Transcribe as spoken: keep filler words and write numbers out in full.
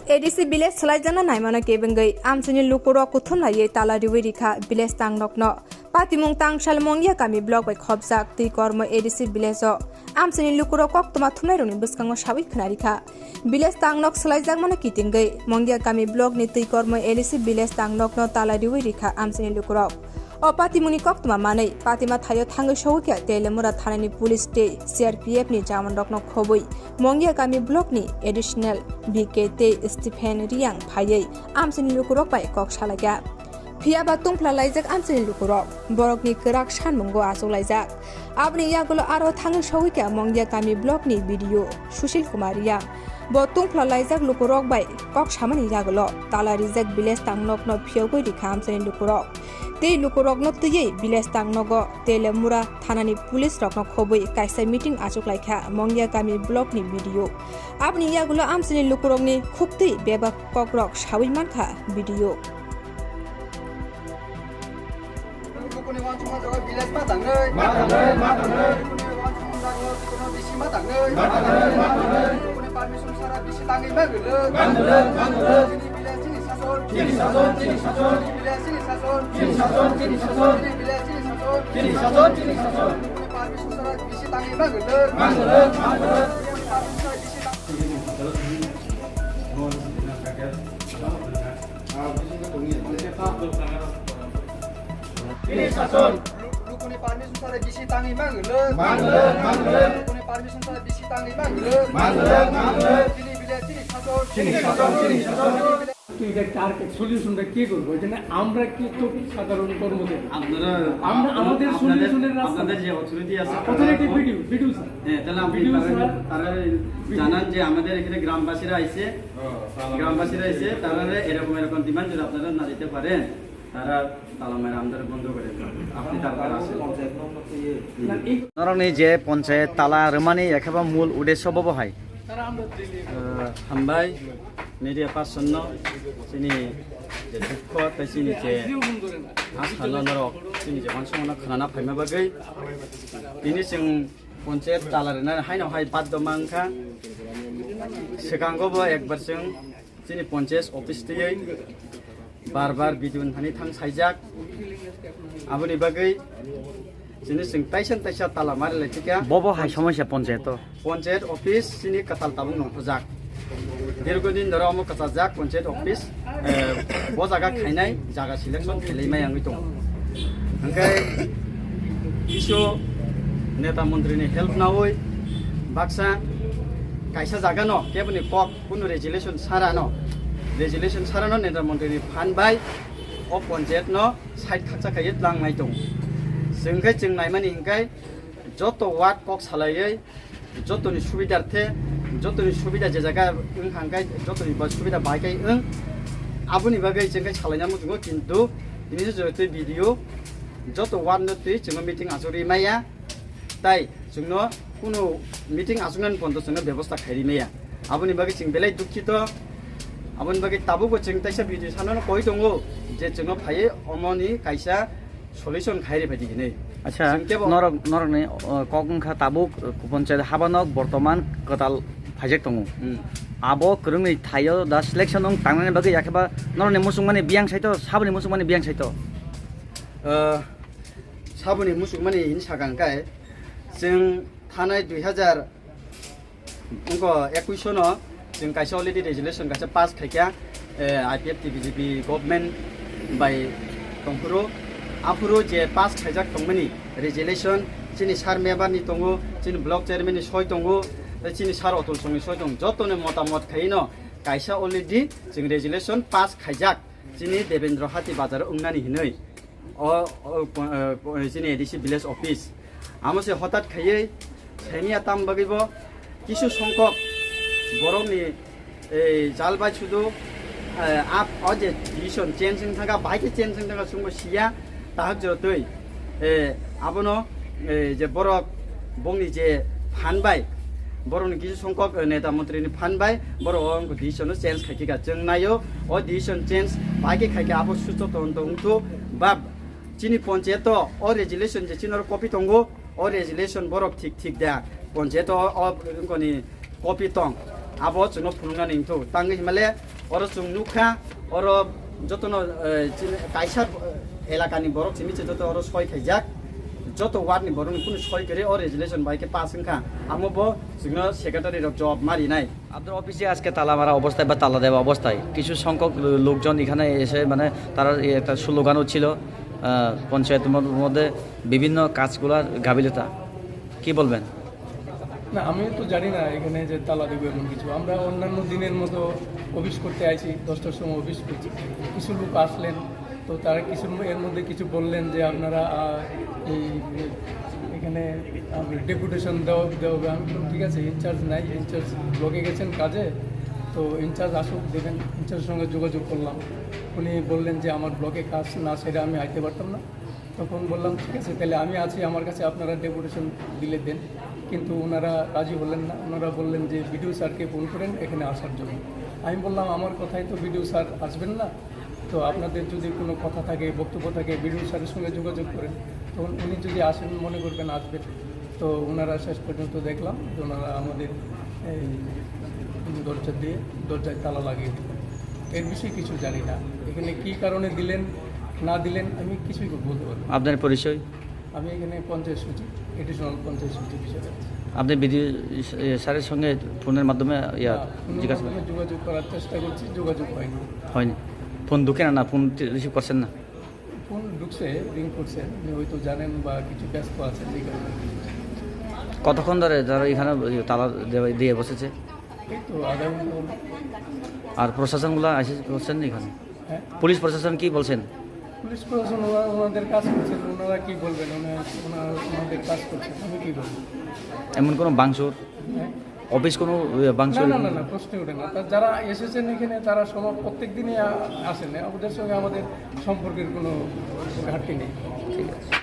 A D C village swlaijakna naimano kebengwi amchaini lukurok kuthum laiwi tala riwi rikha village tangnokno. Patimung tangsal Mongya kami block bai khopjak twi kormo A D C village o amchaini lukurok koktwma thumnairokni bwskango sawi khna rikha. Village tangnok swlaijakmano kitingwi Mongya kami block ni twi kormo A D C village tangnokno tala riwi rikha amchaini lukurok. O patimungni koktwma manwi patima thaio thangwi sogwi kha Telemura thanani police tei C R P F ni jawanrokno khobwi Mongya kami block ni additional B K tei Stephen Riang phaiwi amchaini lukurok bai kok salaikha. Phiya ba tungphla laijak amchaini lukurok, borokni kwrak sanmungo achuk laijak. Aboni yagulo aro thangwi sogwi kha Mongya kami block ni B D O Sushil Kumar Riang. Bo tungphla laijak lukurok bai kok samani yagulo tala rijak village tangnokno phiyogwi rikha amchaini lukurok. Tei lukurokno twiwi village tangnogo Telemura thanani police rokno khobwi kaisa meeting achuk laikha Mongya kami block ni B D O. Aboni yagulo amchaini lukurokni khuktwi bebak kokrok sawi mankha B D O. Lukuni wansukma jaga village ma tangnai. Ma tangnai, ma tangnai. Lukuni wansukma jaga lukuni bisi ma tangnai. Ma tangnai, ma tangnai. Lukuni permission sara bisi tangwi ma gele. Ma gele, ma gele. Chini village chini sason. Chini sason, chini sason. Chini village chini sason. Chini sason, chini sason. Chini village chini sason. Chini sason, chini sason. Lukuni permission sara bisi tangwi ma gele. Ma gele, ma gele. Lukuni permission sara bisi tang- Chini sason. Lukuni permission sara bisi tangwi mangwlwk. Mangwlwk, mangwlwk. Lukuni permission sara bisi tangwi mangwlwk. Mangwlwk, mangwlwk. Chini village chini sason. Chini sason, chini sason. তো এটা কার সলিউশনটা কে করবো? এখানে আমরা কি তো সাধারণ কর্মচারী। আপনারা, আমরা আমাদের আপনাদের, সলিউশনের রাস্তা আপনাদের যে অথরিটি আছে, অথরিটি আপনারা বিডিও, বিডিও স্যার। হ্যাঁ, তাহলে আপনি বিডিও তারা, স্যার। তারা বিডিও। জানান যে আমাদের এখানে গ্রামবাসীরা আইছে, গ্রামবাসীরা এসে তারা এরকম এরকম ডিমান্ড যদি আপনারা না দিতে পারেন, তারা তালা মেরে আমাদের বন্ধ করে দেন। আপনি তারপর আসেন। না, এই Norokni je ponchayat tala rwmani ekheba mul uddesho bobo hai. Ah, hambai media person no chini je dukho tei chini je asano norok chini je wansukmano khwnana phaima bagwi tini chwng ponchayat tala rwnani haino hai baddo mankha. Swkango bo ekbar chwng chini ponchayat office twiwi bar bar B D O ni thani thang saijak. Aboni bagwi chini chwng taisa taisa tala mari lai thika. Bobo hai somosya ponchayat o. Ponchayat office chini kwtal tabuk nongkhorjak. Dirgo din dhoro omo kwchajak ponchayat office, eh, bo jaga khainai jaga selection khailai mai wngwi tongo. Hwnkhe kisu neta montri ni help nawi baksa kaisa jaga no keboni kok kunu resolution sara no, resolution sara no neta montri ni phan bai o ponchayat no side khakcha khaiwi tlang nai tongo. Chwng khe chwng naimani hwnkhe joto ward kok salaiwi jotoni subidar the, jotoni subida je jaga wng kha hwnkhe jotoni ba subida bai khe wng. Aboni bagwi chwng khe salaina muchungo, kintu tini se joto B D O joto ward no twi chwngno meeting achugwi maya, tai chwngno kunu meeting achugnani pondo chwngno bebosta khairi maya. Aboni bagwi chwng belai dukhito. Aboni bagwi tabukbo chwng taisa B D O sano koi tongo je chwngno phaiwi omoni kaisa solution khai ri phaidi hinwi. Acha, chwng kebo norok, norokni, o, kok wngkha tabuk, o, ponchayat habanok bortoman kwtal phaijak tongo. Hmm. Abo kwrwngni thaio da selection wng tangnani bagwi yakheba norokni muchungmani biyang saito, saboni muchungmani biyang saito? O, saboni muchungmani hini sakang kai chwng thanai dui hazar Wngkha ekuish no chwng kaisa already resolution kaisa pass khaikha, eh, I P F T B J P government bai tongphuru. Aphuru je pass khaijak tongmani resolution chini sir member ni tongo, chini block chairman ni soi tongo, tei chini sir Atul Song ni soi tongo. Joto ni motamot khaino kaisa already chwng resolution pass khaijak chini Devendra Hati bazar o wngnani hinwi. O, o, po-, eh, po-, eh, chini A D C village office. Amo se hotat khaiwi saimya tam bagwi bo kisu songkok borokni, eh, jal bai sudu, eh, ap, o je decision change wng thangkha, bai khe change wng thangkha chwngbo siya, tahak jotoi, eh, abono, eh, je borok bongni je phan bai, borokni kisu songkok, eh, neta montri ni phan bai, borok o decision no change khai kha. Chwng naio, o decision change bai khe khai kha, abo susto tonto wngthu, ba chini ponchayat o, o resolution je chini oro copy tongo, o resolution borok thik thik da, ponchayat o, o wngkoni copy tong, abo chwngno phunuknani wngthu. Tangwi hinmale Oro chwng nukha, oro jotono, eh, chini kaisa, eh, elakani borok simi se joto oro soi khaijak, joto ward ni borok ni kunu soi kwrwi o resolution bai khe pass wngkha, amo bo chwngno secretary rok jawab ma rinai. আপনার অফিসে আজকে তালা মারা অবস্থায় বা তালা দেওয়া অবস্থায় কিছু সংখ্যক লো-, লোকজন এখানে এসে, মানে, তারা এই একটা স্লোগানও ছিল, আহ, পঞ্চায়েত ম-, মধ্যে বিভিন্ন কাজগুলার গাফিলতা। কি বলবেন? না, আমি তো জানি না এখানে যে তালা দেবো এমন কিছু। আমরা অন্যান্য দিনের মতো অফিস করতে আইছি, দশটার সময় অফিস করছি। কিছু লোক আসলেন, তো তারা কিছু, এর মধ্যে কিছু বললেন যে আপনারা, আহ, এই, এখানে ডেপুটেশন দেওয়া দেওয়া হবে। আমি বললাম, "ঠিক আছে, ইনচার্জ নাই, ইনচার্জ ব্লকে গেছেন কাজে, তো ইনচার্জ আসুক, দেখেন।" ইনচার্জের সঙ্গে যোগাযোগ করলাম। উনি বললেন যে, "আমার ব্লকে কাজ না সেরে আমি আইতে পারতাম না।" তখন বললাম, "ঠিক আছে, তাহলে আমি আছি, আমার কাছে আপনারা ডেপুটেশন দিলে দেন।" কিন্তু ওনারা রাজি হলেন না। ওনারা বললেন যে, "বিডিও স্যারকে ফোন করেন এখানে আসার জন্য।" আমি বললাম, "আমার কথায় তো বিডিও স্যার আসবেন না, তো আপনাদের যদি কোনো কথা থাকে, বক্তব্য থাকে, বিডিও স্যারের সঙ্গে যোগাযোগ করেন।" তখন উনি যদি আসেন, মনে করবেন আসবেন। তো ওনারা শেষ পর্যন্ত দেখলাম যে ওনারা আমাদের এই দরজা দিয়ে, দরজায় তালা লাগিয়ে দিলেন। এর বিষয়ে কিছু জানি না, এখানে কী কারণে দিলেন না দিলেন আমি কিছুই বলতে পারবো না। আপনার পরিচয়? আমি এখানে পঞ্চায়েত সচিব, এডিশনাল পঞ্চায়েত সচিব হিসেবে আছি। আপনি বিডিও স্যারের সঙ্গে ফোনের মাধ্যমে ইয়া হ্যাঁ, ফোনের জিজ্ঞাসা মাধ্যমে যোগাযোগ করার চেষ্টা করছি, যোগাযোগ হয়নি। হয়নি? ফোন ঢুকে না, না ফোন রিসিভ করছেন না? ফোন ঢুকছে, রিং করছে, উনি হয়তো জানেন বা কিছু ব্যস্ত আছেন, এই কারণে। কতক্ষণ ধরে ধরো এখানে ওই তালা দেওয়া-, দিয়ে বসেছে? এই তো আধা ঘন্টা হলো। আর প্রশাসনগুলো এসে বসছেন এখানে? হ্যাঁ? পুলিশ প্রশাসন কি বলছেন? পুলিশ প্রশাসন ওরা ওনাদের কাজ করছেন, ওনারা কি বলবেন? ওনারা, ওনারা ওনাদের কাজ করছেন, আমি কি বলবো? এমন কোনো ভাঙচুর? হ্যাঁ? অফিস কোনো, এ, ভাঙচুর? না, না, না, না, প্রশ্নই ওঠে না। তা যারা এসেছেন এখানে, তারা সব প্রত্যেক দিনই আ-, আসেন, ওদের সঙ্গে আমাদের সম্পর্কের কোনো ঘাটতি নেই। ঠিক আছে।